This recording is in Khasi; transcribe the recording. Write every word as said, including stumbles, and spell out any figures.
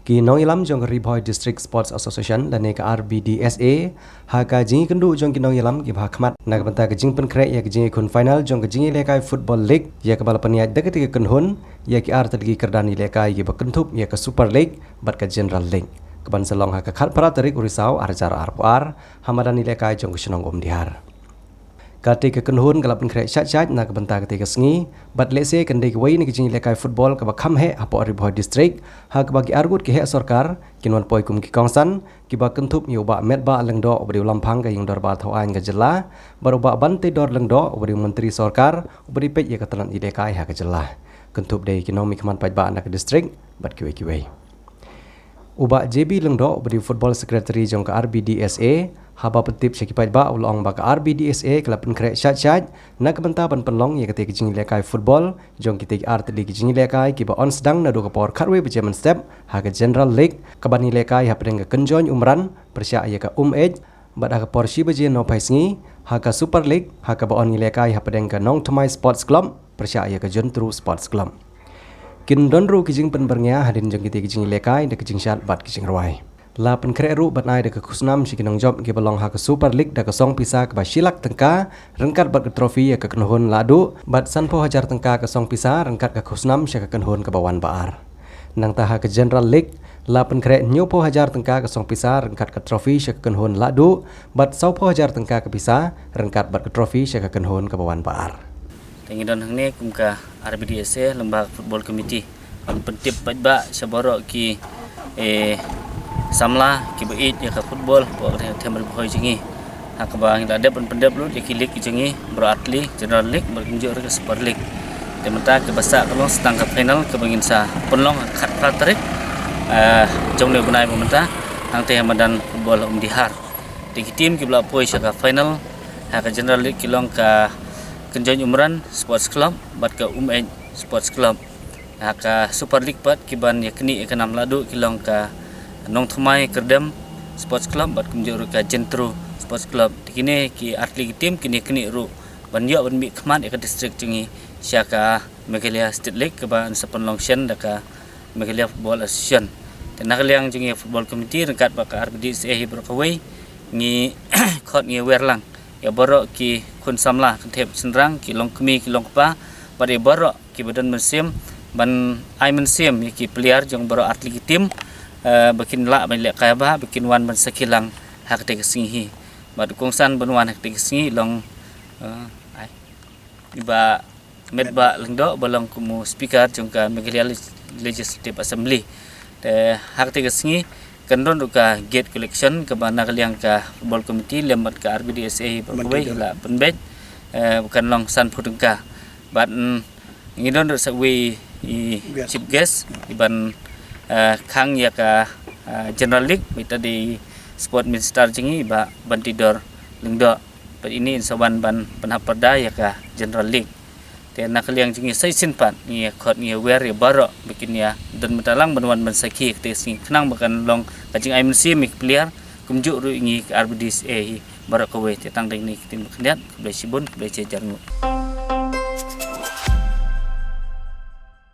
Ki nongïalam jong ka Ri Bhoi District Sports Association lane ka R B D S A ha ka jingïakynduh jong ki nongïalam kiba ha khmat na ka bynta ka jingpynkhreh ïa ka jingïakhun final jong ka jingïalehkai Football League ïa kaba la pynïaid da katei ka kynhun ïa ki artylli ki kyrdan ïalehkai kiba kynthup ïa ka Super League bad ka General League, kaban sa long ha ka khatphra tarik u Risaw arhajar arphew ar ha madan ïalehkai jong ka shnong Umdihar. Katei ka kynhun ka la pynkhreh shait shait na ka bynta katei ka sngi bad lehse kan dei kawei na ka jingïalehkai football kaba kham heh hapoh Ri Bhoi District, ha kaba ki arngut ki heh sorkar kin wan poi kum ki kongsan kiba kynthup ïa u Bah Metbah Lyngdoh uba dei u Lamphang ka Ïingdorbar Thawaiñ ka Jylla bad u Bah Banteidor Lyngdoh uba dei u Myntri Sorkar uba dei peit ïa ka tnat ïalehkai ha ka Jylla, kynthup de ki nongmihkhmat paidbah na ka district bad kiwei kiwei. U Bah J B Lyngdoh uba dei u Football Secretary jong ka R B D S A haba pyntip sha ki paidbah u la ong ba ka R B D S A ka la pynkhreh shait shait na ka bynta ban pynlong ïa katei ka jingïalehkai football jong kitei ki artylli ki jingïalehkai kiba yn sdang naduh ka por khatwei baje mynstep ha ka General League kaban ïalehkai hapdeng ka Kynjoin Umran pyrshah ïa ka Umeit, bad ha ka por shi baje nohphai sngi ha ka Super League ha kaba yn ïalehkai hapdeng ka Nongthymmai Sports Club pyrshah ïa ka Jyntru Sports Club. Kin don ruh ki jingpynbyrngia hadien jong kitei ki jingïalehkai da ki jingshad bad ki jingrwai. La pynkhreh ruh ban ai da ka khusnam sha ki nongjop kiba long ha ka Super League da ka song pisa kaba shi lak tyngka ryngkat bad ka trophy ïa ka kynhun Lahduh bad sanphew hajar tyngka ka song pisa ryngkat ka khusnam sha ka kynhun kaba wan ba ar. Nangta ha ka General League la pynkhreh hynñiewphew hajar tyngka ka song pisa ryngkat ka trophy sha ka kynhun Lahduh bad sawphew hajar tyngka ka pisa ryngkat bad ka trophy sha ka kynhun kaba wan ba ar. Te ngi don hangne kum ka R B D S A lyngba ka Football Committee ban pyntip paidbah sha baroh ki, eh, samla kiba ïeit ïa ka football hapoh ka them Ri Bhoi jong ngi. Ha kaba ngi la dep ban pyndep lut ïa ki league jong ngi, baroh artylli, General League bad kumjuh ruh ka Super League. Te mynta kaba sah ka long sa tang ka final kaba ngin sa pynlong ha ka khatphra tarik, eh, jong une u bnai ba mynta, hangtei ha madan football Umdihar. Te ki team kiba la poi sha ka final ha ka General League ki long ka Kynjoin Umran Sports Club bad ka Umeit Sports Club. Ha ka Super League pat kiban ïa knieh ïa ka nam Lahduh ki long ka Nongthymmai Kyrdem Sports Club bad kumjuh ruh ka Jyntru Sports Club. Te kine ki artylli ki team kin ïa knieh ruh ban ïoh ban mihkhmat ïa ka district jong ngi sha ka Meghalaya State League kaba yn sa pynlong shen da ka Meghalaya Football Association. Te na ka liang jong ngi Football Committee ryngkat bad ka R B D S A hi baroh kawei ngi khot ngi wer lang ïa baroh ki khun samla, ki thep shynrang, ki longkmie ki longkpa bad ïa baroh kiba don mynsiem ban ai mynsiem ïa ki player jong baroh artylli ki team, eh, ba kin lah ban lehkai bha, ba kin wan ban sakhi lang ha katei ka sngi hi. Bad u kongsan ban wan ha katei ka sngi long, eh, ai, i Bah Metbah Lyngdoh ba long kum u speaker jong ka Meghalaya Leg-, Legislative Assembly. Te ha katei ka sngi kan don ruh ka gate collection kaba na ka liang ka Football Committee lem bad ka R B D S A hi baroh kawei la pynbeit, eh, kan long sanphew tyngka. Bad, mm, ngi don ruh sa uwei i chief guest iban, eh, khang ïa ka, eh, General League, bad ita dei Sport Minister jong ngi i Bah Banteidor Lyngdoh. Bad ine in sa wan ban pynhap pyrda ïa ka General League. Te na ka liang jong ngi sa shisien pat ngi khot ngi wer ïa baroh ba kin ïa don bynta lang ban wan ban sakhi katei ka sngi khnang ba kan long ka jingai mynsiem ïa ki player kumjuh ruh ïa ngi ka R B D S A hi baroh kawei. Te tang dei kine ki ktien ba khyndiat, khublei shibun, khublei shihajar nguh.